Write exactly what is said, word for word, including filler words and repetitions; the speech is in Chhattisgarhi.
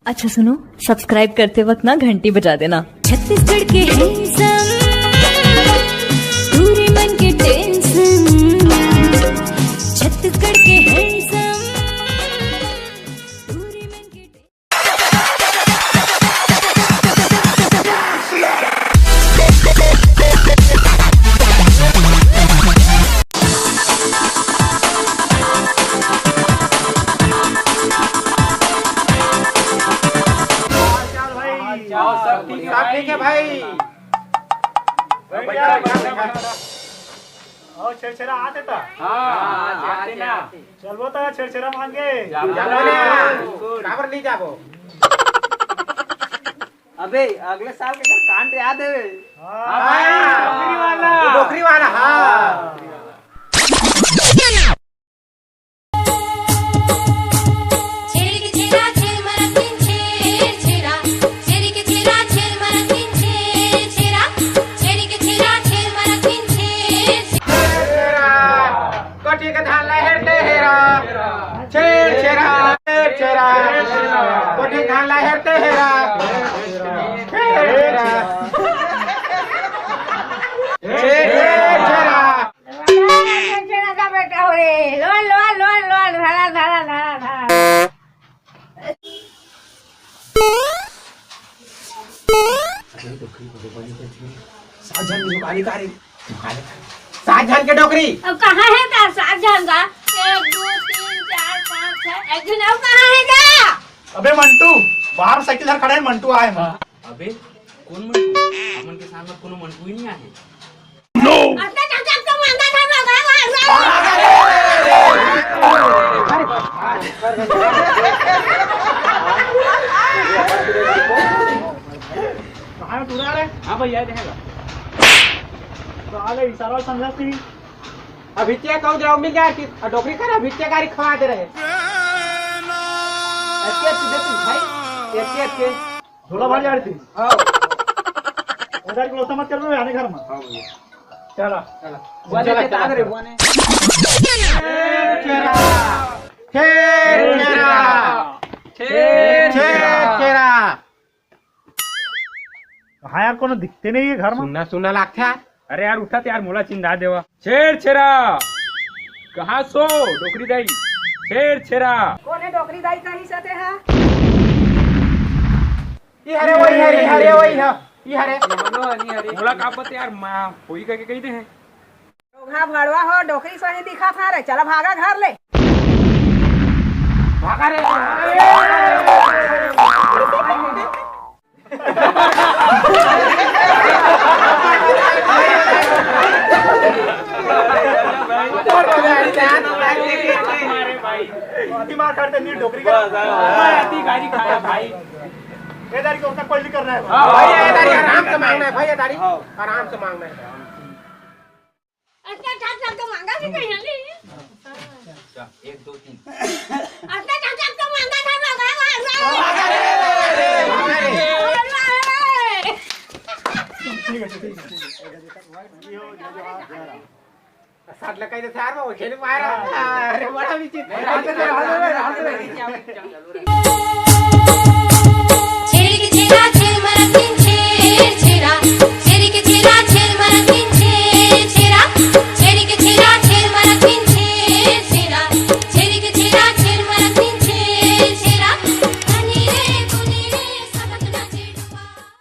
अच्छा सुनो, सब्सक्राइब करते वक्त ना घंटी बजा देना। छत्तीसगढ़ के हैंडसम, पूरे मन के टेंशन। छत्तीसगढ़ के हैंडसम, पूरे मन के टेंशन। हाल चाल भाई? सब ठीक है भाई। बैठ जा, बैठ जा, बैठ जा। और छेरछेरा आते था? हाँ, आते ना। चलबो तो छेरछेरा मांगे। जाबो ना। काबर नहीं जाबो? अबे, अगले साल के घर कांड याद है? हाँ, हाँ, डोकरी वाला। वो डोकरी वाला, हाँ। छेरी के छेरा, छेर मरा तीन छेर छेरा। छेरी के छेरा, छेर मरा तीन छेर छेरा। छेरी के छेरा, छेर मरा तीन छेर छेरा। छेरा, कोठी के धान ला हेरते हेरा। छेर छेरा, छेर छेरा। कोठी के धान ला हेरते हेरा। छेर छेरा। छेर छेरा। छेरा का बेटा हो रे। लोन, लोन, लोन, लोन, धरा, धरा, धरा, धरा। सात झन के डोकरी का रे? सात झन के डोकरी। अब कहाँ है का सात झन का? एक, दो, तीन, चार, पाँच, छह। एक झन अउ कहाँ है का? अबे मंटू, बाहर साइकिल धर खड़े है, मंटू आए हैं। अबे, कोन मंटू? हमन के साथ में कोनो मंटू ही नहीं आहे। अतना चकचक तो मांगा था, मांगा, मांगा। कहाँ है टूरा रे? हाँ भैया, देखेगा। तो आ गए, इशारा समझा थी। अब हितिया कहूँ जाओ, मिल जाए कि, और डोकरी कर, अब हितिया गाड़ी खवा दे रहे। अच्छे, अच्छे, देख भाई, अच्छे, अच्छे। झोला भर जा रही थी। हाँ। इधर को मत कर, मैं आने घर में। हाँ भैया। चला। चला। बुआ ने चला, चेता चला, करे, चला। बुआ ने। छेर छेरा। छेर छेरा। छेर छेरा। हाँ यार, कोनो दिखते नहीं है घर में। सुन्ना सुन्ना लागथे यार। अरे यार, उठा तो यार, मोला चिंदा देवा। छेर छेरा, कहाँ सो डोकरी दाई? छेर छेरा। कोने डोकरी दाई कही सते हा? ई हरे, वही हरे, ई हरे, वही ह, ई हरे। मोला का पता यार, माँ होई करके कही दे है। ओघा भड़वा हो, डोकरी सही दिखा था रे, चला भागा घर ले। भागा रे। मार काटते नी डोकरी का। गाड़ी खाया भाई। ए दारी को अपना कोई नहीं करना है। हाँ, भाई, ए दारी आराम से मांगना है, भाई, ए दारी। हाँ। आराम से मांगना है। अच्छा, अच्छा, अच्छा, तो मांगा भी कहीं नहीं। अच्छा, एक, दो, तीन। अच्छा, अच्छा, अच्छा, तो मांगा था, मांगा, मांगा। ठीक है, ठीक है, ठीक है। साथ लगा दे यार, वो खेल मार रहा। अरे, बड़ा विचित्र।